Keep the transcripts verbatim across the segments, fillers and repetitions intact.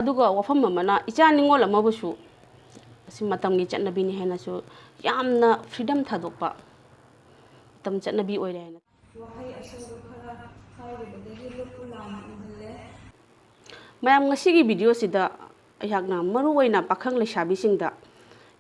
ꯑꯗꯨꯒ ꯋꯥꯐꯝ ꯑꯃꯅ, ꯏꯆꯥ ꯅꯤꯉꯣꯜ ꯑꯃꯕꯨꯁꯨ ꯑꯁꯤ ꯃꯇꯝꯒꯤ ꯆꯠꯅꯕꯤꯅꯤ ꯍꯥꯏꯅꯁꯨ ꯌꯥꯝꯅ freedom ꯊꯥꯗꯣꯛꯄ ꯃꯇꯝ ꯆꯠꯅꯕꯤ ꯑꯣꯏꯔꯦ ꯍꯥꯏꯅ꯫ ꯃꯌꯥꯝ, ꯉꯁꯤꯒꯤ video ꯁꯤꯗ ꯑꯩꯍꯥꯛꯅ ꯃꯔꯨꯑꯣꯏꯅ ꯄꯥꯈꯪ ꯂꯩꯁꯥꯕꯤꯁꯤꯡꯗ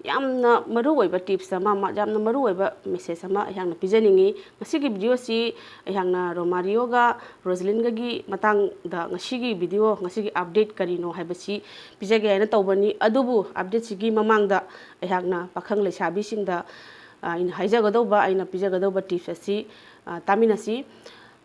ꯌꯥꯝꯅ ꯃꯔꯨꯑꯣꯏꯕ tips ꯑꯃ, ꯃ-, ꯌꯥꯝꯅ ꯃꯔꯨꯑꯣꯏꯕ message ꯑꯃ ꯑꯩꯍꯥꯛꯅ ꯄꯤꯖꯅꯤꯡꯉꯤ꯫ ꯉꯁꯤꯒꯤ video ꯁꯤ ꯑꯩꯍꯥꯛꯅ ꯔꯣꯃꯥꯔꯤꯌꯣꯒ ꯔꯣꯖꯂꯤꯟꯒꯒꯤ ꯃꯇꯥꯡꯗ ꯉꯁꯤꯒꯤ video, ꯉꯁꯤꯒꯤ update ꯀꯔꯤꯅꯣ ꯍꯥꯏꯕꯁꯤ ꯄꯤꯖꯒꯦ ꯍꯥꯏꯅ ꯇꯧꯕꯅꯤ꯫ ꯑꯗꯨꯕꯨ update ꯁꯤꯒꯤ ꯃꯃꯥꯡꯗ ꯑꯩꯍꯥꯛꯅ ꯄꯥꯈꯪ ꯂꯩꯁꯥꯕꯤꯁꯤꯡꯗ, ꯑ, ꯑꯩꯅ ꯍꯥꯏꯖꯒꯗꯧꯕ, ꯑꯩꯅ ꯄꯤꯖꯒꯗꯧꯕ tips ꯑꯁꯤ, ꯑ, ꯇꯥꯃꯤꯟꯅꯁꯤ꯫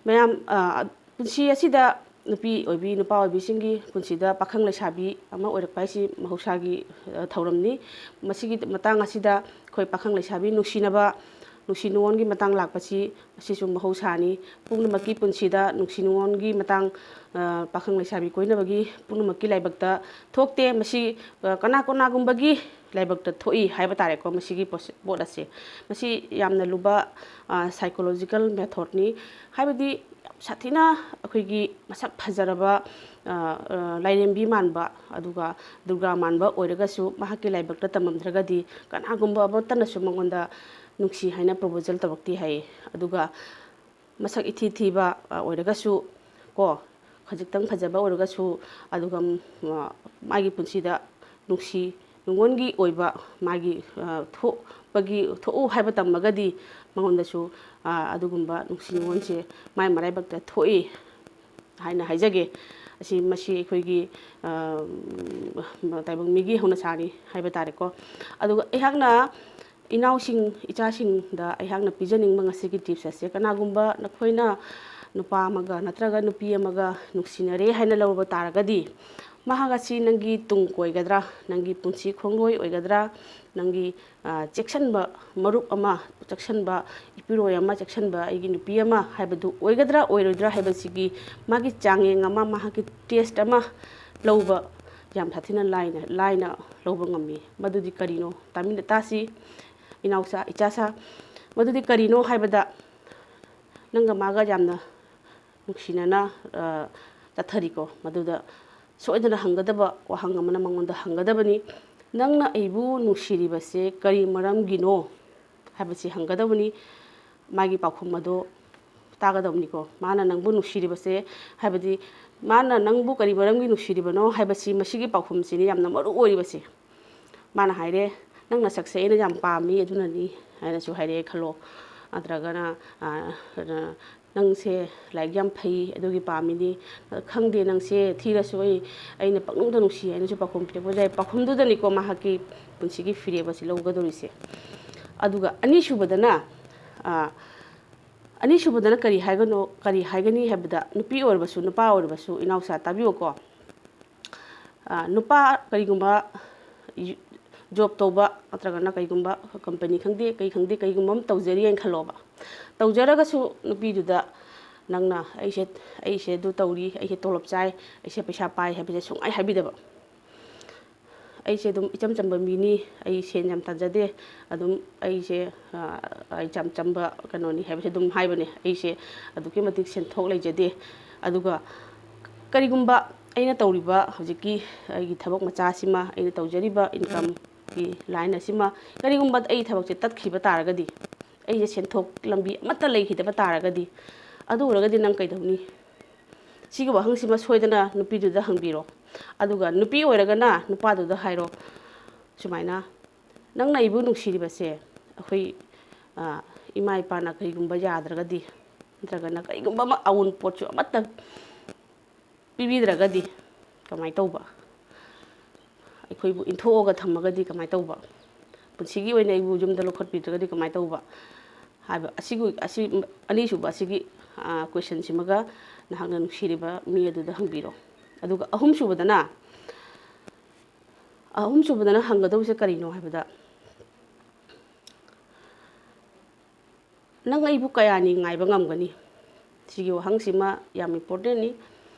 ꯃꯌꯥꯝ, ꯑ, ꯄꯨꯟꯁꯤ ꯑꯁꯤꯗ ꯅꯨꯄꯤ ꯑꯣꯏꯕꯤ, ꯅꯨꯄꯥ ꯑꯣꯏꯕꯤꯁꯤꯡꯒꯤ ꯄꯨꯟꯁꯤꯗ ꯄꯥꯈꯪ ꯂꯩꯁꯥꯕꯤ ꯑꯃ ꯑꯣꯏꯔꯛꯄ ꯍꯥꯏꯁꯤ ꯃꯍꯧꯁꯥꯒꯤ, ꯑ, ꯊꯧꯔꯝꯅꯤ꯫ ꯃꯁꯤꯒꯤ ꯃꯇꯥꯡ ꯑꯁꯤꯗ ꯑꯩꯈꯣꯏ ꯄꯥꯈꯪ ꯂꯩꯁꯥꯕꯤ ꯅꯨꯡꯁꯤꯅꯕ, ꯅꯨꯡꯁꯤ ꯅꯨꯡꯉꯣꯟꯒꯤ ꯃꯇꯥꯡ ꯂꯥꯛꯄꯁꯤ ꯃꯁꯤꯁꯨ ꯃꯍꯧꯁꯥꯅꯤ꯫ ꯄꯨꯝꯅꯃꯛꯀꯤ ꯄꯨꯟꯁꯤꯗ ꯅꯨꯡꯁꯤ ꯅꯨꯡꯉꯣꯟꯒꯤ ꯃꯇꯥꯡ, ꯑ, ꯄꯥꯈꯪ ꯂꯩꯁꯥꯕꯤ ꯀꯣꯏꯅꯕꯒꯤ ꯄꯨꯝꯅꯃꯛꯀꯤ ꯂꯥꯏꯕꯛꯇ ꯊꯣꯛꯇꯦ꯫ ꯃꯁꯤ, ꯑ, ꯀꯅꯥ ꯀꯅꯥꯒꯨꯝꯕꯒꯤ ꯂꯥꯏꯕꯛꯇ ꯊꯣꯛꯏ ꯍꯥꯏꯕ ꯇꯥꯔꯦꯀꯣ꯫ ꯃꯁꯤꯒꯤ ꯄꯣꯠꯁ-, ꯄꯣꯠ ꯑꯁꯦ, ꯃꯁꯤ ꯌꯥꯝꯅ ꯂꯨꯕ, ꯑ, psychological methodꯅꯤ꯫ ꯍꯥꯏꯕꯗꯤ ꯌꯥꯝ ꯁꯥꯊꯤꯅ ꯑꯩꯈꯣꯏꯒꯤ ꯃꯁꯛ ꯐꯖꯔꯕ, ꯑ, ꯑ, ꯂꯥꯏꯔꯦꯝꯕꯤ ꯃꯥꯟꯕ, ꯑꯗꯨꯒ ꯗꯨꯔꯒꯥ ꯃꯥꯟꯕ ꯑꯣꯏꯔꯒꯁꯨ ꯃꯍꯥꯛꯀꯤ ꯂꯥꯏꯕꯛꯇ ꯇꯝꯃꯝꯗ꯭ꯔꯒꯗꯤ ꯀꯅꯥꯒꯨꯝꯕ ꯑꯃꯠꯇꯅꯁꯨ ꯃꯉꯣꯟꯗ ꯅꯨꯡꯁꯤ ꯍꯥꯏꯅ proposal ꯇꯧꯔꯛꯇꯦ ꯍꯥꯏꯌꯦ꯫ ꯑꯗꯨꯒ ꯃꯁꯛ ꯏꯊꯤ ꯊꯤꯕ, ꯑ, ꯑꯣꯏꯔꯒꯁꯨ ꯀꯣ, ꯈꯖꯤꯛꯇꯪ ꯐꯖꯕ ꯑꯣꯏꯔꯒꯁꯨ, ꯑꯗꯨꯒ, ꯎꯝ, ꯑ, ꯃꯥꯒꯤ ꯄꯨꯟꯁꯤꯗ ꯅꯨꯡꯁꯤ ꯅꯨꯡꯉꯣꯟꯒꯤ ꯑꯣꯏꯕ ꯃꯥꯒꯤ, ꯑ, ꯊꯣꯛꯄꯒꯤ, ꯊꯣꯛꯎ ꯍꯥꯏꯕ ꯇꯝꯃꯒꯗꯤ ꯃꯉꯣꯟꯗꯁꯨ, ꯑ, ꯑꯗꯨꯒꯨꯝꯕ ꯅꯨꯡꯁꯤ ꯅꯨꯡꯉꯣꯟꯁꯦ ꯃꯥꯏ ꯃꯔꯥꯏꯕꯛꯇ ꯊꯣꯛꯏ ꯍꯥꯏꯅ ꯍꯥꯏꯖꯒꯦ꯫ ꯑꯁꯤ, ꯃꯁꯤ ꯑꯩꯈꯣꯏꯒꯤ, ꯑ, ꯎꯝ, ꯇꯥꯏꯕꯪ ꯃꯤꯒꯤ ꯍꯧꯅꯁꯥꯅꯤ ꯍꯥꯏꯕ ꯇꯥꯔꯦꯀꯣ꯫ ꯑꯗꯨꯒ ꯑꯩꯍꯥꯛꯅ ꯏꯅꯥꯎꯁꯤꯡ, ꯏꯆꯥꯁꯤꯡꯗ ꯑꯩꯍꯥꯛꯅ ꯄꯤꯖꯅꯤꯡꯕ ꯉꯁꯤꯒꯤ tips ꯑꯁꯦ, ꯀꯅꯥꯒꯨꯝꯕ ꯅꯈꯣꯏꯅ ꯅꯨꯄꯥ ꯑꯃꯒ ꯅꯠꯇ꯭ꯔꯒ ꯅꯨꯄꯤ ꯑꯃꯒ ꯅꯨꯡꯁꯤꯅꯔꯦ ꯍꯥꯏꯅ ꯂꯧꯔꯕ ꯇꯥꯔꯒꯗꯤ, ꯃꯍꯥꯛ ꯑꯁꯤ ꯅꯪꯒꯤ ꯇꯨꯡ ꯀꯣꯏꯒꯗ꯭ꯔꯥ, ꯅꯪꯒꯤ ꯄꯨꯟꯁꯤ ꯈꯣꯡꯂꯣꯏ ꯑꯣꯏꯒꯗ꯭ꯔꯥ, ꯅꯪꯒꯤ, ꯑ, ꯆꯦꯛꯁꯤꯟꯕ ꯃꯔꯨꯞ ꯑꯃ, ꯆꯦꯛꯁꯤꯟꯕ ꯏꯄꯨꯔꯣꯏ ꯑꯃ, ꯆꯦꯛꯁꯤꯟꯕ ꯑꯩꯒꯤ ꯅꯨꯄꯤ ꯑꯃ ꯍꯥꯏꯕꯗꯨ ꯑꯣꯏꯒꯗ꯭ꯔꯥ ꯑꯣꯏꯔꯣꯏꯗ꯭ꯔꯥ ꯍꯥꯏꯕꯁꯤꯒꯤ ꯃꯥꯒꯤ ꯆꯥꯡꯌꯦꯡ ꯑꯃ, ꯃꯍꯥꯛꯀꯤ test ꯑꯃ ꯂꯧꯕ ꯌꯥꯝ ꯁꯥꯊꯤꯅ ꯂꯥꯏꯅ, ꯂꯥꯏꯅ ꯂꯧꯕ ꯉꯝꯃꯤ꯫ ꯃꯗꯨꯗꯤ ꯀꯔꯤꯅꯣ? ꯇꯥꯃꯤꯟꯅ ꯇꯥꯁꯤ꯫ ꯏꯅꯥꯎꯆꯥ, ꯏꯆꯥꯁꯥ, ꯃꯗꯨꯗꯤ ꯀꯔꯤꯅꯣ ꯍꯥꯏꯕꯗ, ꯅꯪꯒ ꯃꯥꯒ ꯌꯥꯝꯅ ꯅꯨꯡꯁꯤꯅꯅ, ꯑ, ꯆꯠꯊꯔꯤꯀꯣ꯫ ꯃꯗꯨꯗ ꯁꯣꯏꯗꯅ ꯍꯪꯒꯗꯕ ꯋꯥꯍꯪ ꯑꯃꯅ ꯃꯉꯣꯟꯗ ꯍꯪꯒꯗꯕꯅꯤ, "ꯅꯪꯅ ꯑꯩꯕꯨ ꯅꯨꯡꯁꯤꯔꯤꯕꯁꯦ ꯀꯔꯤ ꯃꯔꯝꯒꯤꯅꯣ?" ꯍꯥꯏꯕꯁꯤ ꯍꯪꯒꯗꯕꯅꯤ꯫ ꯃꯥꯒꯤ ꯄꯥꯎꯈꯨꯝ ꯑꯗꯣ ꯇꯥꯒꯗꯕꯅꯤꯀꯣ꯫ ꯃꯥꯅ ꯅꯪꯕꯨ ꯅꯨꯡꯁꯤꯔꯤꯕꯁꯦ, ꯍꯥꯏꯕꯗꯤ ꯃꯥꯅ ꯅꯪꯕꯨ ꯀꯔꯤ ꯃꯔꯝꯒꯤ ꯅꯨꯡꯁꯤꯔꯤꯕꯅꯣ ꯍꯥꯏꯕꯁꯤ, ꯃꯁꯤꯒꯤ ꯄꯥꯎꯈꯨꯝꯁꯤꯅꯤ ꯌꯥꯝꯅ ꯃꯔꯨ ꯑꯣꯏꯔꯤꯕꯁꯦ꯫ ꯃꯥꯅ ꯍꯥꯏꯔꯦ, "ꯅꯪ ꯅꯁꯛꯁꯦ ꯑꯩꯅ ꯌꯥꯝ ꯄꯥꯝꯃꯤ ꯑꯗꯨꯅꯅꯤ" ꯍꯥꯏꯅꯁꯨ ꯍꯥꯏꯔꯛꯑꯦ ꯈꯜꯂꯣ꯫ ꯅꯠꯇ꯭ꯔꯒꯅ, ꯑ, "ꯅꯪꯁꯦ ꯂꯥꯏꯔꯤꯛ ꯌꯥꯝ ꯐꯩ ꯑꯗꯨꯒꯤ ꯄꯥꯝꯃꯤꯅꯤ꯫ ꯈꯪꯗꯦ, ꯅꯪꯁꯦ ꯊꯤꯔꯁꯨ ꯑꯩ, ꯑꯩꯅ ꯄꯪꯅꯨꯡꯗ ꯅꯨꯡꯁꯤ" ꯍꯥꯏꯅꯁꯨ ꯄꯥꯎꯈꯨꯝ ꯄꯤꯔꯛꯄ ꯌꯥꯏ꯫ ꯄꯥꯎꯈꯨꯝꯗꯨꯗꯅꯤꯀꯣ ꯃꯍꯥꯛꯀꯤ ꯄꯨꯟꯁꯤꯒꯤ ꯐꯤꯔꯦꯞ ꯑꯁꯤ ꯂꯧꯒꯗꯧꯔꯤꯁꯦ꯫ ꯑꯗꯨꯒ ꯑꯅꯤꯁꯨꯕꯗꯅ, ꯑ, ꯑꯅꯤꯁꯨꯕꯗꯅ ꯀꯔꯤ ꯍꯥꯏꯒꯅꯣ, ꯀꯔꯤ ꯍꯥꯏꯒꯅꯤ ꯍꯥꯏꯕꯗ, ꯅꯨꯄꯤ ꯑꯣꯏꯔꯕꯁꯨ ꯅꯨꯄꯥ ꯑꯣꯏꯔꯕꯁꯨ, ꯏꯅꯥꯎꯁꯥ ꯇꯥꯕꯤꯌꯨꯀꯣ꯫ ꯑ, ꯅꯨꯄꯥ ꯀꯔꯤꯒꯨꯝꯕ ꯖꯣꯕ ꯇꯧꯕ ꯅꯠꯇ꯭ꯔꯒꯅ ꯀꯔꯤꯒꯨꯝꯕ ꯀꯝꯄꯅꯤ ꯈꯪꯗꯦ, ꯀꯩ ꯈꯪꯗꯦ, ꯀꯔꯤꯒꯨꯝꯕ ꯑꯃ ꯇꯧꯖꯔꯤ ꯍꯥꯏꯅ ꯈꯜꯂꯣꯕ꯫ ꯇꯧꯖꯔꯒꯁꯨ ꯅꯨꯄꯤꯗꯨꯗ ꯅꯪꯅ, "ꯑꯩꯁꯦ, ꯑꯩꯁꯦ ꯑꯗꯨ ꯇꯧꯔꯤ, ꯑꯩꯁꯦ ꯇꯣꯂꯣꯞ ꯆꯥꯏ, ꯑꯩꯁꯦ ꯄꯩꯁꯥ ꯄꯥꯏ" ꯍꯥꯏꯕꯁꯦ ꯁꯨꯡꯍꯥꯏ ꯍꯥꯏꯕꯤꯗꯕ꯫ "ꯑꯩꯁꯦ ꯑꯗꯨꯝ ꯏꯆꯝ ꯆꯝꯕ ꯃꯤꯅꯤ, ꯑꯩ ꯁꯦꯟ ꯌꯥꯝ ꯇꯥꯟꯖꯗꯦ, ꯑꯗꯨꯝ ꯑꯩꯁꯦ, ꯑ, ꯏꯆꯝ ꯆꯝꯕ ꯀꯩꯅꯣꯅꯤ" ꯍꯥꯏꯕꯁꯦ ꯑꯗꯨꯝ ꯍꯥꯏꯕꯅꯦ꯫ "ꯑꯩꯁꯦ ꯑꯗꯨꯛꯀꯤ ꯃꯇꯤꯛ ꯁꯦꯟꯊꯣꯛ ꯂꯩꯖꯗꯦ, ꯑꯗꯨꯒ ꯀꯔꯤꯒꯨꯝꯕ ꯑꯩꯅ ꯇꯧꯔꯤꯕ ꯍꯧꯖꯤꯛꯀꯤ ꯑꯩꯒꯤ ꯊꯕꯛ ꯃꯆꯥꯁꯤꯃ, ꯑꯩꯅ ꯇꯧꯖꯔꯤꯕ ꯏꯟꯀꯝꯒꯤ ꯂꯥꯏꯟ ꯑꯁꯤꯃ, ꯀꯔꯤꯒꯨꯝꯕ ꯑꯩ ꯊꯕꯛꯁꯦ ꯇꯠꯈꯤꯕ ꯇꯥꯔꯒꯗꯤ, ꯑꯩꯁꯦ ꯁꯦꯟꯊꯣꯛ ꯂꯝꯕꯤ ꯑꯃꯠꯇ ꯂꯩꯈꯤꯗꯕ ꯇꯥꯔꯒꯗꯤ, ꯑꯗꯨ ꯑꯣꯏꯔꯒꯗꯤ ꯅꯪ ꯀꯩꯗꯧꯅꯤ?" ꯁꯤꯒꯤ ꯋꯥꯍꯪꯁꯤꯃ ꯁꯣꯏꯗꯅ ꯅꯨꯄꯤꯗꯨꯗ ꯍꯪꯕꯤꯔꯣ꯫ ꯑꯗꯨꯒ ꯅꯨꯄꯤ ꯑꯣꯏꯔꯒꯅ ꯅꯨꯄꯥꯗꯨꯗ ꯍꯥꯏꯔꯣ ꯁꯨꯃꯥꯏꯅ, "ꯅꯪꯅ ꯑꯩꯕꯨ ꯅꯨꯡꯁꯤꯔꯤꯕꯁꯦ ꯑꯩꯈꯣꯏ, ꯑ, ꯏꯃꯥ ꯏꯄꯥꯅ ꯀꯔꯤꯒꯨꯝꯕ ꯌꯥꯗ꯭ꯔꯒꯗꯤ, ꯅꯠꯇ꯭ꯔꯒꯅ ꯀꯔꯤꯒꯨꯝꯕ ꯑꯃ ꯑꯎꯟꯄꯣꯠꯁꯨ ꯑꯃꯠꯇ ꯄꯤꯕꯤꯗ꯭ꯔꯒꯗꯤ ꯀꯃꯥꯏꯅ ꯇꯧꯕ? ꯑꯩꯈꯣꯏꯕꯨ ꯏꯟꯊꯣꯛꯑꯒ ꯊꯝꯃꯒꯗꯤ ꯀꯃꯥꯏꯅ ꯇꯧꯕ? ꯄꯨꯟꯁꯤꯒꯤ ꯑꯣꯏꯅ ꯑꯩꯕꯨ ꯌꯨꯝꯗ ꯂꯧꯈꯠꯄꯤꯗ꯭ꯔꯒꯗꯤ ꯀꯃꯥꯏꯅ ꯇꯧꯕ?" ꯍꯥꯏꯕ ꯑꯁꯤꯒꯤ, ꯑꯁꯤ ꯑꯅꯤꯁꯨꯕ ꯑꯁꯤꯒꯤ, ꯑ, ꯀꯣꯏꯁꯟꯁꯤꯃꯒ ꯅꯍꯥꯛꯅ ꯅꯨꯡꯁꯤꯔꯤꯕ ꯃꯤ ꯑꯗꯨꯗ ꯍꯪꯕꯤꯔꯣ꯫ ꯑꯗꯨꯒ ꯑꯍꯨꯝꯁꯨꯕꯗꯅ, ꯑꯍꯨꯝꯁꯨꯕꯗꯅ ꯍꯪꯒꯗꯧꯕꯁꯦ ꯀꯔꯤꯅꯣ ꯍꯥꯏꯕꯗ, "ꯅꯪ ꯑꯩꯕꯨ ꯀꯌꯥꯅꯤ ꯉꯥꯏꯕ ꯉꯝꯒꯅꯤ?" ꯁꯤꯒꯤ ꯋꯥꯍꯪꯁꯤꯃ ꯌꯥꯝ ꯏꯝꯄꯣꯔꯇꯦꯟꯅꯤ꯫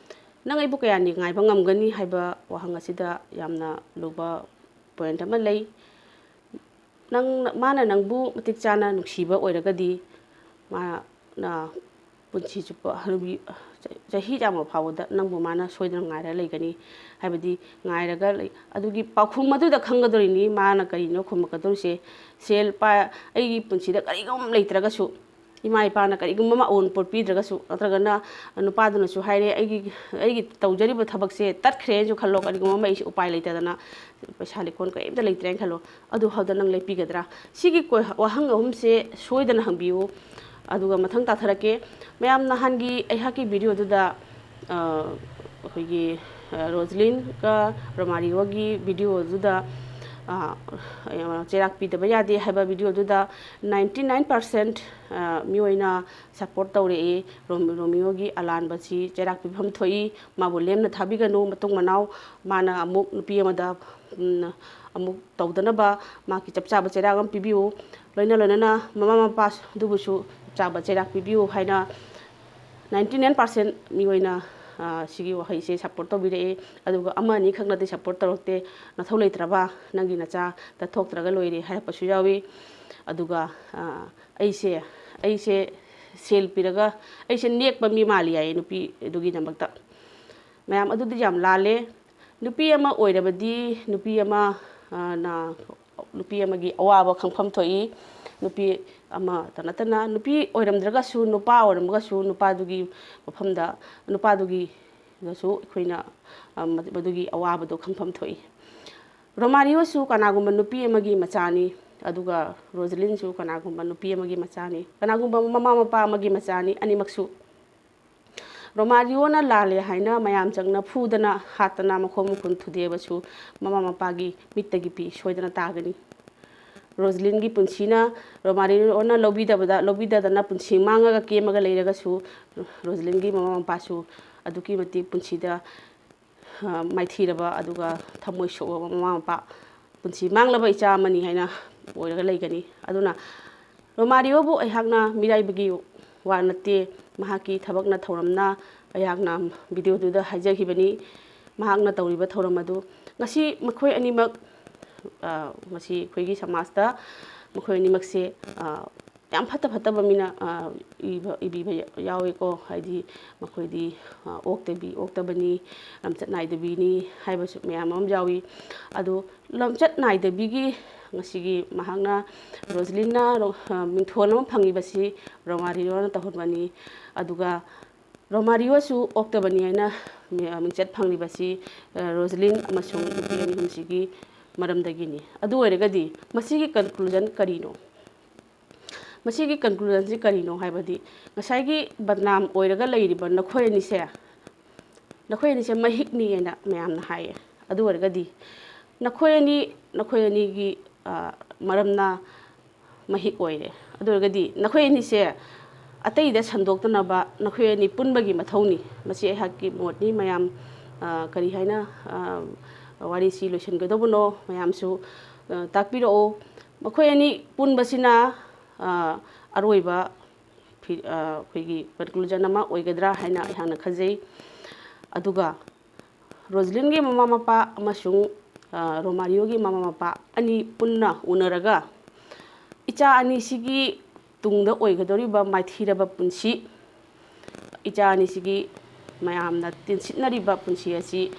"ꯅꯪ ꯑꯩꯕꯨ ꯀꯌꯥꯅꯤ ꯉꯥꯏꯕ ꯉꯝꯒꯅꯤ?" ꯍꯥꯏꯕ ꯋꯥꯍꯪ ꯑꯁꯤꯗ ꯌꯥꯝꯅ ꯂꯨꯕ ꯄꯣꯏꯟꯠ ꯑꯃ ꯂꯩ꯫ ꯅꯪ, ꯃꯥꯅ ꯅꯪꯕꯨ ꯃꯇꯤꯛ ꯆꯥꯅ ꯅꯨꯡꯁꯤꯕ ꯑꯣꯏꯔꯒꯗꯤ, ꯃꯥꯅ ꯄꯨꯟꯁꯤ ꯆꯨꯞꯄ ꯍꯅꯨꯕꯤ, ꯆ-, ꯆꯍꯤ ꯌꯥꯝꯕ ꯐꯥꯎꯕꯗ ꯅꯪꯕꯨ ꯃꯥꯅ ꯁꯣꯏꯗꯅ ꯉꯥꯏꯔ ꯂꯩꯒꯅꯤ꯫ ꯍꯥꯏꯕꯗꯤ ꯉꯥꯏꯔꯒ ꯂꯩ꯫ ꯑꯗꯨꯒꯤ ꯄꯥꯎꯈꯨꯝ ꯑꯗꯨꯗ ꯈꯪꯒꯗꯧꯔꯤꯅꯤ ꯃꯥꯅ ꯀꯔꯤꯅꯣ ꯈꯨꯝꯃꯛꯀꯗꯧꯔꯤꯁꯦ꯫ ꯁꯦꯜ ꯄꯥꯏ-, ꯑꯩꯒꯤ ꯄꯨꯟꯁꯤꯗ ꯀꯔꯤꯒꯨꯝꯕ ꯂꯩꯇ꯭ꯔꯒꯁꯨ, ꯏꯃꯥ ꯏꯄꯥꯅ ꯀꯔꯤꯒꯨꯝꯕ ꯑꯃ ꯑꯑꯣꯟꯄꯣꯠ ꯄꯤꯗ꯭ꯔꯒꯁꯨ, ꯅꯠꯇ꯭ꯔꯒꯅ ꯅꯨꯄꯥꯗꯨꯅꯁꯨ ꯍꯥꯏꯔꯦ, "ꯑꯩꯒꯤ, ꯑꯩꯒꯤ ꯇꯧꯖꯔꯤꯕ ꯊꯕꯛꯁꯦ ꯇꯠꯈ꯭ꯔꯦꯅꯁꯨ ꯈꯜꯂꯣ, ꯀꯔꯤꯒꯨꯝꯕ ꯑꯃ ꯑꯩꯁꯦ ꯎꯄꯥꯏ ꯂꯩꯇꯗꯅ ꯄꯩꯁꯥ ꯂꯤꯀꯣꯟ ꯀꯔꯤꯝꯇ ꯂꯩꯇ꯭ꯔꯦꯅ ꯈꯜꯂꯣ, ꯑꯗꯨ ꯐꯥꯎꯗ ꯅꯪ ꯂꯦꯞꯄꯤꯒꯗ꯭ꯔꯥ?" ꯁꯤꯒꯤ ꯀꯣꯏ-, ꯋꯥꯍꯪ ꯑꯍꯨꯝꯁꯦ ꯁꯣꯏꯗꯅ ꯍꯪꯕꯤꯌꯨ꯫ ꯑꯗꯨꯒ ꯃꯊꯪ ꯇꯥꯊꯔꯛꯀꯦ꯫ ꯃꯌꯥꯝ ꯅꯍꯥꯟꯒꯤ ꯑꯩꯍꯥꯛꯀꯤ ꯚꯤꯗꯤꯑꯣꯗꯨꯗ, ꯑ, ꯑꯩꯈꯣꯏꯒꯤ, ꯑ, ꯔꯣꯖꯂꯤꯟꯒ ꯔꯣꯃꯥꯔꯤꯌꯣꯒꯤ ꯚꯤꯗꯤꯑꯣꯗꯨꯗ, ꯑ, ꯆꯩꯔꯥꯛ ꯄꯤꯗꯕ ꯌꯥꯗꯦ ꯍꯥꯏꯕ ꯚꯤꯗꯤꯑꯣꯗꯨꯗ ninety nine percent, ꯑ, ꯃꯤꯑꯣꯏꯅ ꯁꯞꯄꯣꯔꯠ ꯇꯧꯔꯛꯏ꯫ ꯔꯣꯝ-, ꯔꯣꯃꯤꯌꯣꯒꯤ ꯑꯂꯥꯟꯕꯁꯤ ꯆꯩꯔꯥꯛ ꯄꯤꯐꯝ ꯊꯣꯛꯏ꯫ ꯃꯥꯕꯨ ꯂꯦꯝꯅ ꯊꯥꯕꯤꯒꯅꯨ꯫ ꯃꯇꯨꯡ ꯃꯅꯥꯎ ꯃꯥꯅ ꯑꯃꯨꯛ ꯅꯨꯄꯤ ꯑꯃꯗ, ꯎꯝ, ꯑꯃꯨꯛ ꯇꯧꯗꯅꯕ ꯃꯥꯒꯤ ꯆꯞ ꯆꯥꯕ ꯆꯩꯔꯥꯛ ꯑꯃ ꯄꯤꯕꯤꯌꯨ꯫ ꯂꯣꯏꯅ ꯂꯣꯏꯅꯅ ꯃꯃꯥ ꯃꯄꯥ ꯑꯗꯨꯕꯨꯁꯨ ꯆꯞ ꯆꯥꯕ ꯆꯩꯔꯥꯛ ꯄꯤꯕꯤꯌꯨ ꯍꯥꯏꯅ ninety nine percent ꯃꯤꯑꯣꯏꯅ, ꯑ, ꯁꯤꯒꯤ ꯋꯥꯍꯩꯁꯦ ꯁꯞꯄꯣꯔꯠ ꯇꯧꯕꯤꯔꯛꯑꯦ꯫ ꯑꯗꯨꯒ ꯑꯃ ꯑꯅꯤꯈꯛꯅꯗꯤ ꯁꯞꯄꯣꯔꯠ ꯇꯧꯔꯛꯇꯦ꯫ "ꯅꯊꯧ ꯂꯩꯇ꯭ꯔꯕ, ꯅꯪꯒꯤ ꯅꯆꯥꯗ ꯊꯣꯛꯇ꯭ꯔꯒ ꯂꯣꯏꯔꯦ" ꯍꯥꯏꯔꯛꯄꯁꯨ ꯌꯥꯎꯏ꯫ ꯑꯗꯨꯒ, ꯑ, ꯑꯩꯁꯦ, ꯑꯩꯁꯦ ꯁꯦꯜ ꯄꯤꯔꯒ ꯑꯩꯁꯦ ꯅꯦꯛꯄ ꯃꯤ ꯃꯥꯜꯂꯤ ꯍꯥꯏꯌꯦ ꯅꯨꯄꯤ ꯑꯗꯨꯒꯤꯗꯃꯛꯇ꯫ ꯃꯌꯥꯝ, ꯑꯗꯨꯗꯤ ꯌꯥꯝ ꯂꯥꯜꯂꯦ꯫ ꯅꯨꯄꯤ ꯑꯃ ꯑꯣꯏꯔꯕꯗꯤ ꯅꯨꯄꯤ ꯑꯃ, ꯑ, ꯅ, ꯅꯨꯄꯤ ꯑꯃꯒꯤ ꯑꯋꯥꯕ ꯈꯪꯐꯝ ꯊꯣꯛꯏ꯫ ꯅꯨꯄꯤ ꯑꯃꯇ ꯅꯠꯇꯅ, ꯅꯨꯄꯤ ꯑꯣꯏꯔꯝꯗ꯭ꯔꯒꯁꯨ, ꯅꯨꯄꯥ ꯑꯣꯏꯔꯝꯃꯒꯁꯨ, ꯅꯨꯄꯥꯗꯨꯒꯤ ꯃꯐꯝꯗ, ꯅꯨꯄꯥꯗꯨꯒꯤꯗꯁꯨ ꯑꯩꯈꯣꯏꯅ, ꯑ, ꯃꯗꯨꯒꯤ ꯑꯋꯥꯕꯗꯣ ꯈꯪꯐꯝ ꯊꯣꯛꯏ꯫ ꯔꯣꯃꯥꯔꯤꯌꯣꯁꯨ ꯀꯅꯥꯒꯨꯝꯕ ꯅꯨꯄꯤ ꯑꯃꯒꯤ ꯃꯆꯥꯅꯤ, ꯑꯗꯨꯒ ꯔꯣꯖꯂꯤꯟꯁꯨ ꯀꯅꯥꯒꯨꯝꯕ ꯅꯨꯄꯤ ꯑꯃꯒꯤ ꯃꯆꯥꯅꯤ, ꯀꯅꯥꯒꯨꯝꯕ ꯃꯃꯥ ꯃꯄꯥ ꯑꯃꯒꯤ ꯃꯆꯥꯅꯤ, ꯑꯅꯤꯃꯛꯁꯨ꯫ ꯔꯣꯃꯥꯔꯤꯌꯣꯅ ꯂꯥꯜꯂꯦ ꯍꯥꯏꯅ ꯃꯌꯥꯝ ꯆꯪꯅ ꯐꯨꯗꯅ, ꯍꯥꯠꯇꯅ, ꯃꯈꯣꯡ ꯃꯈꯨꯟ ꯊꯨꯗꯦꯛꯑꯕꯁꯨ, ꯃꯃꯥ ꯃꯄꯥꯒꯤ ꯃꯤꯠꯇꯒꯤ ꯄꯤ ꯁꯣꯏꯗꯅ ꯇꯥꯒꯅꯤ꯫ ꯔꯣꯖꯂꯤꯟꯒꯤ ꯄꯨꯟꯁꯤꯅ ꯔꯣꯃꯥꯔꯤꯌꯣꯅ ꯂꯧꯕꯤꯗꯕꯗ, ꯂꯧꯕꯤꯗꯗꯅ ꯄꯨꯟꯁꯤ ꯃꯥꯡꯉꯒ ꯀꯦꯝꯃꯒ ꯂꯩꯔꯒꯁꯨ, ꯔꯣꯖꯂꯤꯟꯒꯤ ꯃꯃꯥ ꯃꯄꯥꯁꯨ ꯑꯗꯨꯛꯀꯤ ꯃꯇꯤꯛ ꯄꯨꯟꯁꯤꯗ ꯑ, ꯃꯥꯏꯊꯤꯔꯕ ꯑꯗꯨꯒ ꯊꯃꯣꯏ ꯁꯣꯛꯂꯕ ꯃꯃꯥ ꯃꯄꯥ, ꯄꯨꯟꯁꯤ ꯃꯥꯡꯂꯕ ꯏꯆꯥ ꯑꯃꯅꯤ ꯍꯥꯏꯅ ꯑꯣꯏꯔꯒ ꯂꯩꯒꯅꯤ꯫ ꯑꯗꯨꯅ ꯔꯣꯃꯥꯔꯤꯌꯣꯕꯨ ꯑꯩꯍꯥꯛꯅ ꯃꯤꯔꯥꯏꯕꯒꯤ ꯋꯥ ꯅꯠꯇꯦ, ꯃꯍꯥꯛꯀꯤ ꯊꯕꯛꯅ ꯊꯧꯔꯝꯅ ꯑꯩꯍꯥꯛꯅ ꯚꯤꯗꯤꯑꯣꯗꯨꯗ ꯍꯥꯏꯖꯈꯤꯕꯅꯤ꯫ ꯃꯍꯥꯛꯅ ꯇꯧꯔꯤꯕ ꯊꯧꯔꯝ ꯑꯗꯨ ꯉꯁꯤ ꯃꯈꯣꯏ ꯑꯅꯤꯃꯛ, ꯑ, ꯉꯁꯤ ꯑꯩꯈꯣꯏꯒꯤ ꯁꯃꯥꯖꯇ ꯃꯈꯣꯏ ꯑꯅꯤꯃꯛꯁꯦ, ꯑ, ꯌꯥꯝ ꯐꯠꯇ ꯐꯠꯇꯕ ꯃꯤꯅ ꯏꯕ ꯏꯕꯤꯕ ꯌꯥꯎꯏꯀꯣ꯫ ꯍꯥꯏꯗꯤ ꯃꯈꯣꯏꯗꯤ ꯑꯣꯛꯇꯕꯤ ꯑꯣꯛꯇꯕꯅꯤ, ꯂꯝꯆꯠ ꯅꯥꯏꯗꯕꯤꯅꯤ ꯍꯥꯏꯕꯁꯨ ꯃꯌꯥꯝ ꯑꯃ ꯌꯥꯎꯏ꯫ ꯑꯗꯨ ꯂꯝꯆꯠ ꯅꯥꯏꯗꯕꯤꯒꯤ ꯉꯁꯤꯒꯤ ꯃꯍꯥꯛꯅ ꯔꯣꯖꯂꯤꯟꯅ ꯃꯤꯡꯊꯣꯜ ꯑꯃ ꯐꯪꯉꯤꯕꯁꯤ ꯔꯣꯃꯥꯔꯤꯌꯣꯅ ꯇꯧꯍꯟꯕꯅꯤ꯫ ꯑꯗꯨꯒ ꯔꯣꯃꯥꯔꯤꯌꯣꯁꯨ ꯑꯣꯛꯇꯕꯅꯤ ꯍꯥꯏꯅ ꯃꯤꯡꯆꯠ ꯐꯪꯂꯤꯕꯁꯤ ꯔꯣꯖꯂꯤꯟ ꯑꯃꯁꯨꯡ ꯅꯨꯄꯤ ꯑꯅꯤ ꯑꯍꯨꯝꯁꯤꯒꯤ ꯃꯔꯝꯗꯒꯤꯅꯤ꯫ ꯑꯗꯨ ꯑꯣꯏꯔꯒꯗꯤ ꯃꯁꯤꯒꯤ conclusion ꯀꯔꯤꯅꯣ? ꯃꯁꯤꯒꯤ conclusionꯁꯤ ꯀꯔꯤꯅꯣ ꯍꯥꯏꯕꯗꯤ, ꯉꯁꯥꯏꯒꯤ ꯕꯗꯅꯥꯝ ꯑꯣꯏꯔꯒ ꯂꯩꯔꯤꯕ ꯅꯈꯣꯏ ꯑꯅꯤꯁꯦ, ꯅꯈꯣꯏ ꯑꯅꯤꯁꯦ ꯃꯍꯤꯛꯅꯤ ꯍꯥꯏꯅ ꯃꯌꯥꯝꯅ ꯍꯥꯏꯌꯦ꯫ ꯑꯗꯨ ꯑꯣꯏꯔꯒꯗꯤ ꯅꯈꯣꯏ ꯑꯅꯤ, ꯅꯈꯣꯏ ꯑꯅꯤꯒꯤ ꯃꯔꯝꯅ ꯃꯍꯤꯛ ꯑꯣꯏꯔꯦ꯫ ꯑꯗꯨ ꯑꯣꯏꯔꯒꯗꯤ ꯅꯈꯣꯏ ꯑꯅꯤꯁꯦ ꯑꯇꯩꯗ ꯁꯟꯗꯣꯛꯇꯅꯕ ꯅꯈꯣꯏ ꯑꯅꯤ ꯄꯨꯟꯕꯒꯤ ꯃꯊꯧꯅꯤ꯫ ꯃꯁꯤ ꯑꯩꯍꯥꯛꯀꯤ ꯃꯣꯠꯅꯤ꯫ ꯃꯌꯥꯝ ꯀꯔꯤ ꯍꯥꯏꯅ ꯋꯥꯔꯤꯁꯤ ꯂꯣꯏꯁꯤꯟꯒꯗꯧꯕꯅꯣ ꯃꯌꯥꯝꯁꯨ ꯇꯥꯛꯄꯤꯔꯛꯑꯣ꯫ ꯃꯈꯣꯏ ꯑꯅꯤ ꯄꯨꯟꯕꯁꯤꯅ ꯑꯔꯣꯏꯕ ꯑꯩꯈꯣꯏꯒꯤ conclusion ꯑꯃ ꯑꯣꯏꯒꯗ꯭ꯔꯥ ꯍꯥꯏꯅ ꯑꯩꯍꯥꯛꯅ ꯈꯟꯖꯩ꯫ ꯑꯗꯨꯒ ꯔꯣꯖꯂꯤꯟꯒꯤ ꯃꯃꯥ ꯃꯄꯥ ꯑꯃꯁꯨꯡ ꯔꯣꯃꯥꯔꯤꯌꯣꯒꯤ ꯃꯃꯥ ꯃꯄꯥ ꯑꯅꯤ ꯄꯨꯟꯅ ꯎꯅꯔꯒ ꯏꯆꯥ ꯑꯅꯤꯁꯤꯒꯤ ꯇꯨꯡꯗ ꯑꯣꯏꯒꯗꯧꯔꯤꯕ ꯃꯥꯏꯊꯤꯔꯕ ꯄꯨꯟꯁꯤ, ꯏꯆꯥ ꯑꯅꯤꯁꯤꯒꯤ ꯃꯌꯥꯝꯅ ꯇꯤꯟꯁꯤꯠꯅꯔꯤꯕ ꯄꯨꯟꯁꯤ ꯑꯁꯤ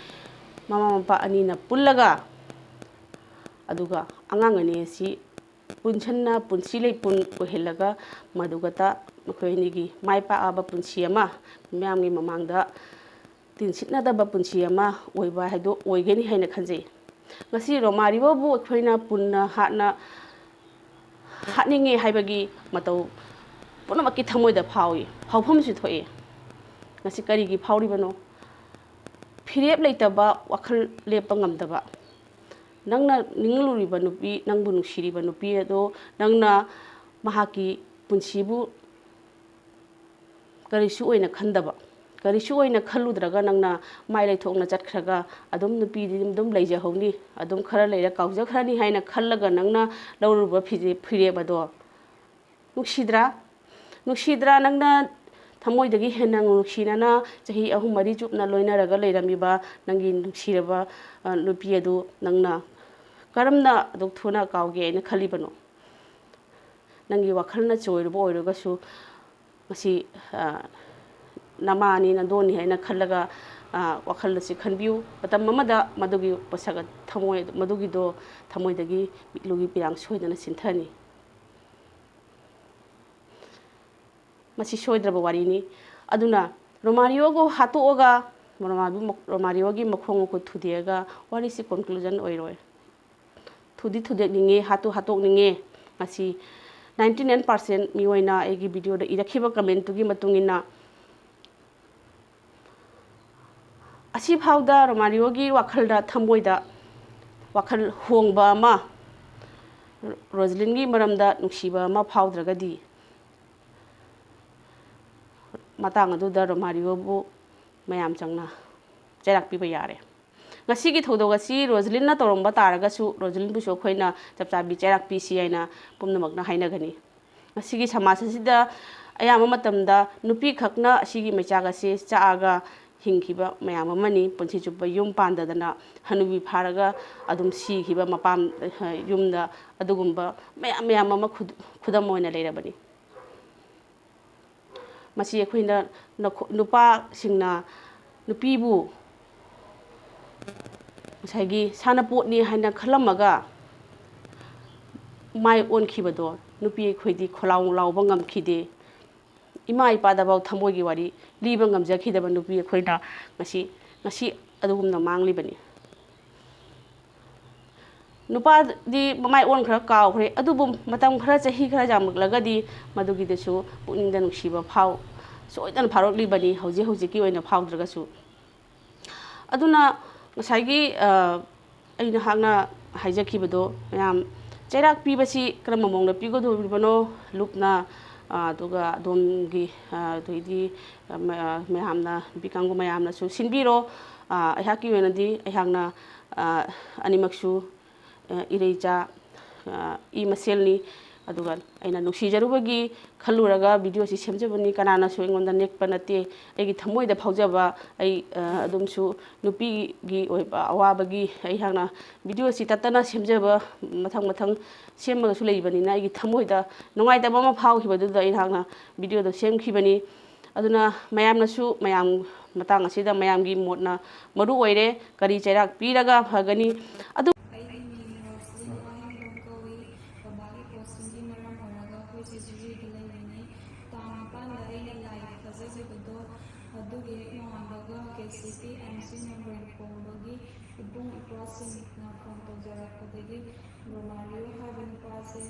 ꯃꯃꯥ ꯃꯄꯥ ꯑꯅꯤꯅ ꯄꯨꯜꯂꯒ, ꯑꯗꯨꯒ ꯑꯉꯥꯡ ꯑꯅꯤ ꯑꯁꯤ ꯄꯨꯟꯁꯟꯅ ꯄꯨꯟꯁꯤ ꯂꯩꯄꯨꯟ ꯑꯣꯏꯍꯜꯂꯒ, ꯃꯗꯨꯒꯇ ꯃꯈꯣꯏ ꯑꯅꯤꯒꯤ ꯃꯥꯏ ꯄꯥꯛꯑꯕ ꯄꯨꯟꯁꯤ ꯑꯃ ꯃꯤꯌꯥꯝꯒꯤ ꯃꯃꯥꯡꯗ ꯇꯤꯟꯁꯤꯠꯅꯗꯕ ꯄꯨꯟꯁꯤ ꯑꯃ ꯑꯣꯏꯕ ꯍꯥꯏꯗꯣ ꯑꯣꯏꯒꯅꯤ ꯍꯥꯏꯅ ꯈꯟꯖꯩ꯫ ꯉꯁꯤ ꯔꯣꯃꯥꯔꯤꯌꯣꯕꯨ ꯑꯩꯈꯣꯏꯅ ꯄꯨꯟꯅ ꯍꯥꯠꯅ ꯍꯥꯠꯅꯤꯡꯉꯦ ꯍꯥꯏꯕꯒꯤ ꯃꯇꯧ ꯄꯨꯝꯅꯃꯛꯀꯤ ꯊꯃꯣꯏꯗ ꯐꯥꯎꯏ, ꯐꯥꯎꯐꯝꯁꯨ ꯊꯣꯛꯏ꯫ ꯉꯁꯤ ꯀꯔꯤꯒꯤ ꯐꯥꯎꯔꯤꯕꯅꯣ? ꯐꯤꯔꯦꯞ ꯂꯩꯇꯕ, ꯋꯥꯈꯜ ꯂꯦꯞꯄ ꯉꯝꯗꯕ꯫ ꯅꯪꯅ ꯅꯤꯡꯂꯨꯔꯤꯕ ꯅꯨꯄꯤ, ꯅꯪꯕꯨ ꯅꯨꯡꯁꯤꯔꯤꯕ ꯅꯨꯄꯤ ꯑꯗꯣ ꯅꯪꯅ ꯃꯍꯥꯛꯀꯤ ꯄꯨꯟꯁꯤꯕꯨ ꯀꯔꯤꯁꯨ ꯑꯣꯏꯅ ꯈꯟꯗꯕ, ꯀꯔꯤꯁꯨ ꯑꯣꯏꯅ ꯈꯜꯂꯨꯗ꯭ꯔꯒ ꯅꯪꯅ ꯃꯥꯏ ꯂꯩꯊꯣꯛꯅ ꯆꯠꯈ꯭ꯔꯒ ꯑꯗꯨꯝ ꯅꯨꯄꯤꯗꯤ ꯑꯗꯨꯝ ꯂꯩꯖꯍꯧꯅꯤ, ꯑꯗꯨꯝ ꯈꯔ ꯂꯩꯔ ꯀꯥꯎꯖꯈ꯭ꯔꯅꯤ ꯍꯥꯏꯅ ꯈꯜꯂꯒ ꯅꯪꯅ ꯂꯧꯔꯨꯕ ꯐꯤꯖꯦ-, ꯐꯤꯔꯦꯞ ꯑꯗꯣ ꯅꯨꯡꯁꯤꯗ꯭ꯔꯥ? ꯅꯨꯡꯁꯤꯗ꯭ꯔꯥ? ꯅꯪꯅ ꯊꯃꯣꯏꯗꯒꯤ ꯍꯦꯟꯅ ꯅꯨꯡꯁꯤꯅꯅ ꯆꯍꯤ ꯑꯍꯨꯝ ꯃꯔꯤ ꯆꯨꯞꯅ ꯂꯣꯏꯅꯔꯒ ꯂꯩꯔꯝꯃꯤꯕ ꯅꯪꯒꯤ ꯅꯨꯡꯁꯤꯔꯕ, ꯑ, ꯅꯨꯄꯤ ꯑꯗꯨ ꯅꯪꯅ ꯀꯔꯝꯅ ꯑꯗꯨꯛ ꯊꯨꯅ ꯀꯥꯎꯒꯦ ꯍꯥꯏꯅ ꯈꯜꯂꯤꯕꯅꯣ? ꯅꯪꯒꯤ ꯋꯥꯈꯜꯅ ꯆꯣꯏꯔꯨꯕ ꯑꯣꯏꯔꯒꯁꯨ, ꯃꯁꯤ, ꯑ, ꯅꯃꯥꯅꯤ, ꯅꯗꯣꯟꯅꯤ ꯍꯥꯏꯅ ꯈꯜꯂꯒ, ꯑ, ꯋꯥꯈꯜ ꯑꯁꯤ ꯈꯟꯕꯤꯌꯨ꯫ ꯃꯇꯝ ꯑꯃꯗ ꯃꯗꯨꯒꯤ ꯄꯣꯠꯁꯛ ꯊꯃꯣꯏ, ꯃꯗꯨꯒꯤꯗꯣ ꯊꯃꯣꯏꯗꯒꯤ ꯃꯤꯠꯂꯨꯒꯤ ꯄꯤꯔꯥꯡ ꯁꯣꯏꯗꯅ ꯆꯤꯟꯊꯅꯤ꯫ ꯃꯁꯤ ꯁꯣꯏꯗ꯭ꯔꯕ ꯋꯥꯔꯤꯅꯤ꯫ ꯑꯗꯨꯅ ꯔꯣꯃꯥꯔꯤꯑꯣꯕꯨ ꯍꯥꯠꯇꯣꯛꯑꯒ, ꯔꯣꯃꯥꯔꯤꯑꯣ-, ꯔꯣꯃꯥꯔꯤꯑꯣꯒꯤ ꯃꯈꯣꯡ ꯃꯈꯨꯠ ꯊꯨꯗꯦꯛꯑꯒ ꯋꯥꯔꯤꯁꯤ conclusion ꯑꯣꯏꯔꯣꯏ꯫ ꯊꯨꯗꯤ ꯊꯨꯗꯦꯛꯅꯤꯡꯉꯦ, ꯍꯥꯠꯇꯨ ꯍꯥꯠꯇꯣꯛꯅꯤꯡꯉꯦ꯫ ꯃꯁꯤ ninety nine percent ꯃꯤꯑꯣꯏꯅ ꯑꯩꯒꯤ videoꯗ ꯏꯔꯛꯈꯤꯕ commentꯇꯨꯒꯤ ꯃꯇꯨꯡ ꯏꯟꯅ, ꯑꯁꯤꯐꯥꯎꯗ ꯔꯣꯃꯥꯔꯤꯑꯣꯒꯤ ꯋꯥꯈꯜꯗ, ꯊꯃꯣꯏꯗ ꯋꯥꯈꯜ ꯍꯣꯡꯕ ꯑꯃ, ꯔꯣꯖꯂꯤꯟꯒꯤ ꯃꯔꯝꯗ ꯅꯨꯡꯁꯤꯕ ꯑꯃ ꯐꯥꯎꯗ꯭ꯔꯒꯗꯤ, ꯃꯇꯥꯡ ꯑꯗꯨꯗ ꯔꯣꯃꯥꯔꯤꯑꯣꯕꯨ ꯃꯌꯥꯝ ꯆꯪꯅ ꯆꯩꯔꯥꯛ ꯄꯤꯕ ꯌꯥꯔꯦ꯫ ꯉꯁꯤꯒꯤ ꯊꯧꯗꯣꯛ ꯑꯁꯤ ꯔꯣꯖꯂꯤꯟꯅ ꯇꯧꯔꯝꯕ ꯇꯥꯔꯒꯁꯨ, ꯔꯣꯖꯂꯤꯟꯕꯨꯁꯨ ꯑꯩꯈꯣꯏꯅ ꯆꯞ ꯆꯥꯕꯤ ꯆꯩꯔꯥꯛ ꯄꯤꯁꯤ ꯍꯥꯏꯅ ꯄꯨꯝꯅꯃꯛꯅ ꯍꯥꯏꯅꯒꯅꯤ꯫ ꯉꯁꯤꯒꯤ ꯁꯃꯥꯖ ꯑꯁꯤꯗ ꯑꯌꯥꯝꯕ ꯃꯇꯝꯗ ꯅꯨꯄꯤꯈꯛꯅ ꯑꯁꯤꯒꯤ ꯃꯩꯆꯥꯛ ꯑꯁꯤ ꯆꯥꯛꯑꯒ ꯍꯤꯡꯈꯤꯕ ꯃꯌꯥꯝ ꯑꯃꯅꯤ꯫ ꯄꯨꯟꯁꯤ ꯆꯨꯞꯄ ꯌꯨꯝ ꯄꯥꯟꯗꯗꯅ ꯍꯅꯨꯕꯤ ꯐꯥꯔꯒ ꯑꯗꯨꯝ ꯁꯤꯈꯤꯕ ꯃꯄꯥꯝ, ꯌꯨꯝꯗ ꯑꯗꯨꯒꯨꯝꯕ ꯃꯌꯥꯝ ꯃꯌꯥꯝ ꯑꯃ ꯈꯨꯗ-, ꯈꯨꯗꯝ ꯑꯣꯏꯅ ꯂꯩꯔꯕꯅꯤ꯫ ꯃꯁꯤ ꯑꯩꯈꯣꯏꯅ ꯅꯈꯣ-, ꯅꯨꯄꯥꯁꯤꯡꯅ ꯅꯨꯄꯤꯕꯨ ꯉꯁꯥꯏꯒꯤ ꯁꯥꯟꯅꯄꯣꯠꯅꯤ ꯍꯥꯏꯅ ꯈꯜꯂꯝꯃꯒ ꯃꯥꯏ ꯑꯣꯟꯈꯤꯕꯗꯣ ꯅꯨꯄꯤ ꯑꯩꯈꯣꯏꯗꯤ ꯈꯣꯜꯂꯥꯎ ꯂꯥꯎꯕ ꯉꯝꯈꯤꯗꯦ꯫ ꯏꯃꯥ ꯏꯄꯥꯗꯐꯥꯎ ꯊꯃꯣꯏꯒꯤ ꯋꯥꯔꯤ ꯂꯤꯕ ꯉꯝꯖꯈꯤꯗꯕ ꯅꯨꯄꯤ ꯑꯩꯈꯣꯏꯅ ꯉꯁꯤ, ꯉꯁꯤ ꯑꯗꯨꯒꯨꯝꯅ ꯃꯥꯡꯂꯤꯕꯅꯤ꯫ ꯅꯨꯄꯥꯗꯤ ꯃꯃꯥꯏ ꯑꯣꯟꯈ꯭ꯔ ꯀꯥꯎꯈ꯭ꯔꯦ, ꯑꯗꯨꯕꯨ ꯃꯇꯝ ꯈꯔ, ꯆꯍꯤ ꯈꯔ ꯌꯥꯝꯂꯛꯂꯒꯗꯤ ꯃꯗꯨꯒꯤꯗꯁꯨ ꯄꯨꯛꯅꯤꯡꯗ ꯅꯨꯡꯁꯤꯕ ꯐꯥꯎ-, ꯁꯣꯏꯗꯅ ꯐꯥꯎꯔꯛꯂꯤꯕꯅꯤ ꯍꯧꯖꯤꯛ ꯍꯧꯖꯤꯛꯀꯤ ꯑꯣꯏꯅ ꯐꯥꯎꯗ꯭ꯔꯒꯁꯨ꯫ ꯑꯗꯨꯅ ꯉꯁꯥꯏꯒꯤ, ꯑ, ꯑꯩ ꯅꯍꯥꯛꯅ ꯍꯥꯏꯖꯈꯤꯕꯗꯣ ꯃꯌꯥꯝ, ꯆꯩꯔꯥꯛ ꯄꯤꯕꯁꯤ ꯀꯔꯝꯕ ꯃꯑꯣꯡꯗ ꯄꯤꯒꯗꯧꯔꯤꯕꯅꯣ? ꯂꯨꯞꯅ, ꯑ, ꯑꯗꯨꯒ ꯑꯗꯣꯝꯒꯤ, ꯑ, ꯑꯗꯩꯗꯤ, ꯑ, ꯃ-, ꯑ, ꯃꯌꯥꯝꯅ, ꯅꯨꯄꯤ ꯀꯥꯡꯕꯨ ꯃꯌꯥꯝꯅꯁꯨ ꯁꯤꯟꯕꯤꯔꯣ꯫ ꯑ, ꯑꯩꯍꯥꯛꯀꯤ ꯑꯣꯏꯅꯗꯤ ꯑꯩꯍꯥꯛꯅ, ꯑ, ꯑꯅꯤꯃꯛꯁꯨ, ꯑ, ꯏꯔꯩꯆꯥ, ꯑ, ꯏ ꯃꯁꯦꯜꯅꯤ꯫ ꯑꯗꯨꯒ ꯑꯩꯅ ꯅꯨꯡꯁꯤꯖꯔꯨꯕꯒꯤ ꯈꯜꯂꯨꯔꯒ ꯚꯤꯗꯤꯑꯣꯁꯤ ꯁꯦꯝꯖꯕꯅꯤ꯫ ꯀꯅꯥꯅꯁꯨ ꯑꯩꯉꯣꯟꯗ ꯅꯦꯛꯄ ꯅꯠꯇꯦ꯫ ꯑꯩꯒꯤ ꯊꯃꯣꯏꯗ ꯐꯥꯎꯖꯕ, ꯑꯩ, ꯑ, ꯑꯗꯨꯝꯁꯨ ꯅꯨꯄꯤꯒꯤ ꯑꯣꯏꯕ ꯑꯋꯥꯕꯒꯤ ꯑꯩꯍꯥꯛꯅ ꯚꯤꯗꯤꯑꯣꯁꯤ ꯇꯠꯇꯅ ꯁꯦꯝꯖꯕ, ꯃꯊꯪ ꯃꯊꯪ ꯁꯦꯝꯃꯒꯁꯨ ꯂꯩꯕꯅꯤꯅ, ꯑꯩꯒꯤ ꯊꯃꯣꯏꯗ ꯅꯨꯡꯉꯥꯏꯇꯕ ꯑꯃ ꯐꯥꯎꯈꯤꯕꯗꯨꯗ ꯑꯩꯍꯥꯛꯅ ꯚꯤꯗꯤꯑꯣꯗꯣ ꯁꯦꯝꯈꯤꯕꯅꯤ꯫ ꯑꯗꯨꯅ ꯃꯌꯥꯝꯅꯁꯨ, ꯃꯌꯥꯝ, ꯃꯇꯥꯡ ꯑꯁꯤꯗ ꯃꯌꯥꯝꯒꯤ ꯃꯣꯠꯅ ꯃꯔꯨ ꯑꯣꯏꯔꯦ꯫ ꯀꯔꯤ ꯆꯩꯔꯥꯛ ꯄꯤꯔꯒ ꯐꯒꯅꯤ? ꯑꯗꯨ ꯑꯩꯒꯤ ꯃꯤꯡ ꯔꯣꯁꯂꯤꯟ ꯋꯥꯍꯦꯡꯕꯝ ꯀꯧꯏ꯫ ꯕꯕꯥꯒꯤ ꯄꯣꯁꯇꯤꯡꯒꯤ ꯃꯔꯝ ꯑꯣꯏꯔꯒ ꯑꯩꯈꯣꯏꯁꯦ ꯖꯤꯔꯤꯗ ꯂꯩꯕꯅꯤ꯫ ꯇꯥꯡ ꯅꯤꯄꯥꯟꯗ ꯑꯩꯅ ꯂꯥꯏ ꯊꯥꯖꯈꯤꯕꯗꯣ, ꯑꯗꯨꯒꯤ ꯍꯦꯛ ꯅꯣꯡꯉꯥꯟꯕꯒ K C P M C ꯅꯝꯕꯣꯜ ꯀꯣꯡꯕꯒꯤ ꯏꯕꯨꯡ ꯏꯄ꯭ꯋꯥꯁꯤꯡꯅ ꯐꯣꯟ ꯇꯧꯖꯔꯛꯄꯗꯒꯤ ꯔꯣꯃꯥꯔꯤꯑꯣ ꯍꯥꯏꯕ ꯅꯨꯄꯥꯁꯦ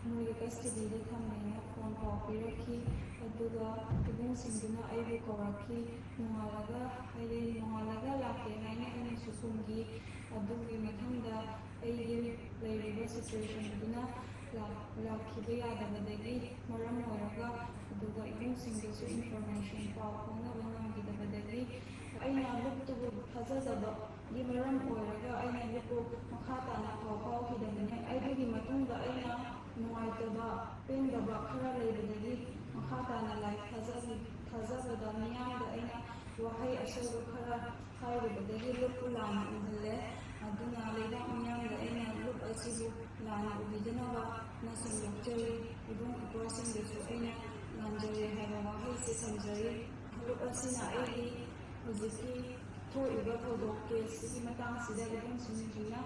ꯃꯣꯏꯒꯤ ꯀꯁꯇꯗꯤꯗ ꯊꯝꯃꯦꯅ ꯐꯣꯟ ꯄꯥꯎ ꯄꯤꯔꯛꯈꯤ꯫ ꯑꯗꯨꯒ ꯏꯕꯨꯡꯁꯤꯡꯗꯨꯅ ꯑꯩꯕꯨ ꯀꯧꯔꯛꯈꯤ꯫ ꯅꯣꯡꯉꯥꯜꯂꯒ, ꯍꯥꯏꯗꯤ ꯅꯣꯡꯉꯥꯜꯂꯒ ꯂꯥꯛꯀꯦ ꯍꯥꯏꯅ ꯑꯩꯅꯁꯨ ꯈꯨꯝꯈꯤ꯫ ꯑꯗꯨꯒꯤ ꯃꯊꯪꯗ ꯑꯩꯒꯤ ꯂꯩꯔꯤꯕ ꯁꯤꯆꯨꯋꯦꯁꯟꯗꯨꯅ ꯂꯥꯛ-, ꯂꯥꯛꯈꯤꯕ ꯌꯥꯗꯕꯗꯒꯤ ꯃꯔꯝ ꯑꯣꯏꯔꯒ, ꯑꯗꯨꯒ ꯏꯕꯨꯡꯁꯤꯡꯗꯁꯨ ꯏꯟꯐꯣꯔꯃꯦꯁꯟ, ꯄꯥꯎ ꯐꯥꯎꯅꯕ ꯉꯝꯈꯤꯗꯕꯗꯒꯤ ꯑꯩꯅ ꯂꯨꯞꯇꯨꯕꯨ ꯊꯥꯖꯗꯕꯒꯤ ꯃꯔꯝ ꯑꯣꯏꯔꯒ ꯑꯩꯅ ꯂꯨꯞꯄꯨ ꯃꯈꯥ ꯇꯥꯅ ꯄꯥꯎ ꯐꯥꯎꯈꯤꯗꯕꯅꯤ꯫ ꯑꯗꯨꯒꯤ ꯃꯇꯨꯡꯗ ꯑꯩꯅ ꯅꯨꯡꯉꯥꯏꯇꯕ, ꯄꯦꯟꯗꯕ ꯈꯔ ꯂꯩꯕꯗꯒꯤ ꯃꯈꯥ ꯇꯥꯅ ꯂꯥꯏ ꯊꯥꯖꯕꯤ-, ꯊꯥꯖꯕꯗ ꯃꯤꯌꯥꯝꯗ ꯑꯩꯅ ꯋꯥꯍꯩ ꯑꯁꯣꯏꯕ ꯈꯔ ꯍꯥꯏꯔꯨꯕꯗꯒꯤ ꯂꯨꯞꯄꯨ ꯂꯥꯟꯅ ꯎꯍꯜꯂꯦ꯫ ꯑꯗꯨꯅ ꯂꯩꯕꯥꯛ ꯃꯤꯌꯥꯝꯗ ꯑꯩꯅ ꯂꯨꯞ ꯑꯁꯤꯕꯨ ꯂꯥꯟꯅ ꯎꯕꯤꯗꯅꯕ ꯅꯁꯨꯝ ꯂꯧꯖꯔꯤ꯫ ꯏꯕꯨꯡ ꯏꯄ꯭ꯋꯥꯁꯤꯡꯗꯁꯨ ꯑꯩꯅ ꯂꯥꯟꯖꯔꯦ ꯍꯥꯏꯕ ꯋꯥꯍꯩꯁꯦ ꯊꯝꯖꯔꯤ꯫ ꯂꯨꯞ ꯑꯁꯤꯅ ꯑꯩꯒꯤ ꯍꯧꯖꯤꯛꯀꯤ ꯊꯣꯛꯏꯕ ꯊꯧꯗꯣꯛ ꯀꯦꯁꯁꯤꯒꯤ ꯃꯇꯥꯡꯁꯤꯗ ꯏꯕꯨꯡꯁꯤꯡꯁꯤꯅ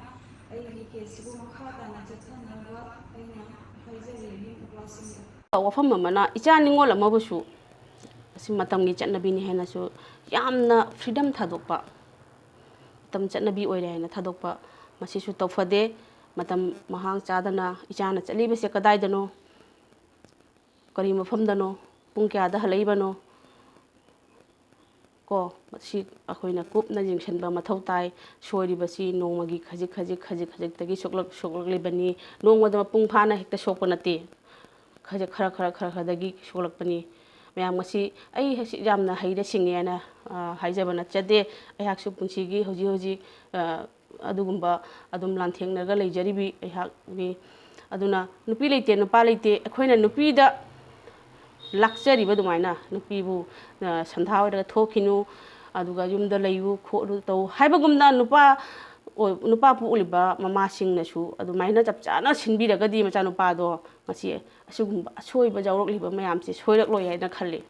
ꯑꯩꯒꯤ ꯀꯦꯁꯁꯤꯕꯨ ꯃꯈꯥ ꯇꯥꯅ ꯆꯠꯊꯅꯕ ꯑꯩꯅ ꯍꯥꯏꯖꯔꯤ ꯏꯕꯨꯡ ꯏꯄ꯭ꯋꯥꯁꯤꯡꯗ꯫ ꯋꯥꯐꯝ ꯑꯃꯅ, ꯏꯆꯥ ꯅꯤꯉꯣꯜ ꯑꯃꯕꯨꯁꯨ, ꯑꯁꯤ ꯃꯇꯝꯒꯤ ꯆꯠꯅꯕꯤꯅꯤ ꯍꯥꯏꯅꯁꯨ ꯌꯥꯝꯅ ꯐ꯭ꯔꯤꯗꯝ ꯊꯥꯗꯣꯛꯄ, ꯃꯇꯝ ꯆꯠꯅꯕꯤ ꯑꯣꯏꯔꯦ ꯍꯥꯏꯅ ꯊꯥꯗꯣꯛꯄ, ꯃꯁꯤꯁꯨ ꯇꯧꯐꯗꯦ꯫ ꯃꯇꯝ ꯃꯍꯥꯡ ꯆꯥꯗꯅ ꯏꯆꯥꯅ ꯆꯠꯂꯤꯕꯁꯦ ꯀꯗꯥꯏꯗꯅꯣ, ꯀꯔꯤ ꯃꯐꯝꯗꯅꯣ, ꯄꯨꯡ ꯀꯌꯥꯗ ꯍꯜꯂꯛꯏꯕꯅꯣ, ꯀꯣ, ꯃꯁꯤ ꯑꯩꯈꯣꯏꯅ ꯀꯨꯞꯅ ꯌꯦꯡꯁꯤꯟꯕ ꯃꯊꯧ ꯇꯥꯏ꯫ ꯁꯣꯏꯔꯤꯕꯁꯤ ꯅꯣꯡꯃꯒꯤ ꯈꯖꯤꯛ ꯈꯖꯤꯛ, ꯈꯖꯤꯛ ꯈꯖꯤꯛꯇꯒꯤ ꯁꯣꯛꯂꯛ-, ꯁꯣꯛꯂꯛꯂꯤꯕꯅꯤ꯫ ꯅꯣꯡꯃꯗ ꯃꯄꯨꯡ ꯐꯥꯅ ꯍꯦꯛꯇ ꯁꯣꯛꯄ ꯅꯠꯇꯦ꯫ ꯈꯖꯤꯛ ꯈꯔ, ꯈꯔ, ꯈꯔ, ꯈꯔꯗꯒꯤ ꯁꯣꯛꯂꯛꯄꯅꯤ꯫ ꯃꯌꯥꯝ ꯉꯁꯤ ꯑꯩ ꯍꯧꯖꯤꯛ ꯌꯥꯝꯅ ꯍꯩꯔꯦ ꯁꯤꯡꯉꯦ ꯍꯥꯏꯅ, ꯑ, ꯍꯥꯏꯖꯕ ꯅꯠꯆꯗꯦ꯫ ꯑꯩꯍꯥꯛꯁꯨ ꯄꯨꯟꯁꯤꯒꯤ ꯍꯧꯖꯤꯛ ꯍꯧꯖꯤꯛ, ꯑ, ꯑꯗꯨꯒꯨꯝꯕ ꯑꯗꯨꯝ ꯂꯥꯟꯊꯦꯡꯅꯔꯒ ꯂꯩꯖꯔꯤꯕꯤ ꯑꯩꯍꯥꯛꯅꯤ꯫ ꯑꯗꯨꯅ ꯅꯨꯄꯤ ꯂꯩꯇꯦ, ꯅꯨꯄꯥ ꯂꯩꯇꯦ, ꯑꯩꯈꯣꯏꯅ ꯅꯨꯄꯤꯗ ꯂꯥꯛꯆꯔꯤꯕ ꯑꯗꯨꯃꯥꯏꯅ ꯅꯨꯄꯤꯕꯨ, ꯑ, ꯁꯟꯊꯥ ꯑꯣꯏꯔꯒ ꯊꯣꯛꯈꯤꯅꯨ, ꯑꯗꯨꯒ ꯌꯨꯝꯗ ꯂꯩꯌꯨ ꯈꯣꯠꯂꯨ ꯇꯧ ꯍꯥꯏꯕꯒꯨꯝꯅ ꯅꯨꯄꯥ ꯑꯣꯏ-, ꯅꯨꯄꯥ ꯄꯣꯛꯂꯤꯕ ꯃꯃꯥꯁꯤꯡꯅꯁꯨ ꯑꯗꯨꯃꯥꯏꯅ ꯆꯞ ꯆꯥꯅ ꯁꯤꯟꯕꯤꯔꯒꯗꯤ ꯃꯆꯥꯅꯨꯄꯥꯗꯣ ꯉꯁꯤ ꯑꯁꯤꯒꯨꯝꯕ ꯑꯁꯣꯏꯕ ꯌꯥꯎꯔꯛꯂꯤꯕ ꯃꯌꯥꯝꯁꯦ ꯁꯣꯏꯔꯛꯂꯣꯏ ꯍꯥꯏꯅ ꯈꯜꯂꯤ꯫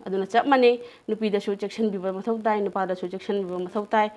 ꯑꯗꯨꯅ ꯆꯞ ꯃꯥꯟꯅꯩ, ꯅꯨꯄꯤꯗꯁꯨ ꯆꯦꯛꯁꯤꯟꯕꯤꯕ ꯃꯊꯧ ꯇꯥꯏ, ꯅꯨꯄꯥꯗꯁꯨ ꯆꯦꯛꯁꯤꯟꯕꯤꯕ ꯃꯊꯧ ꯇꯥꯏ꯫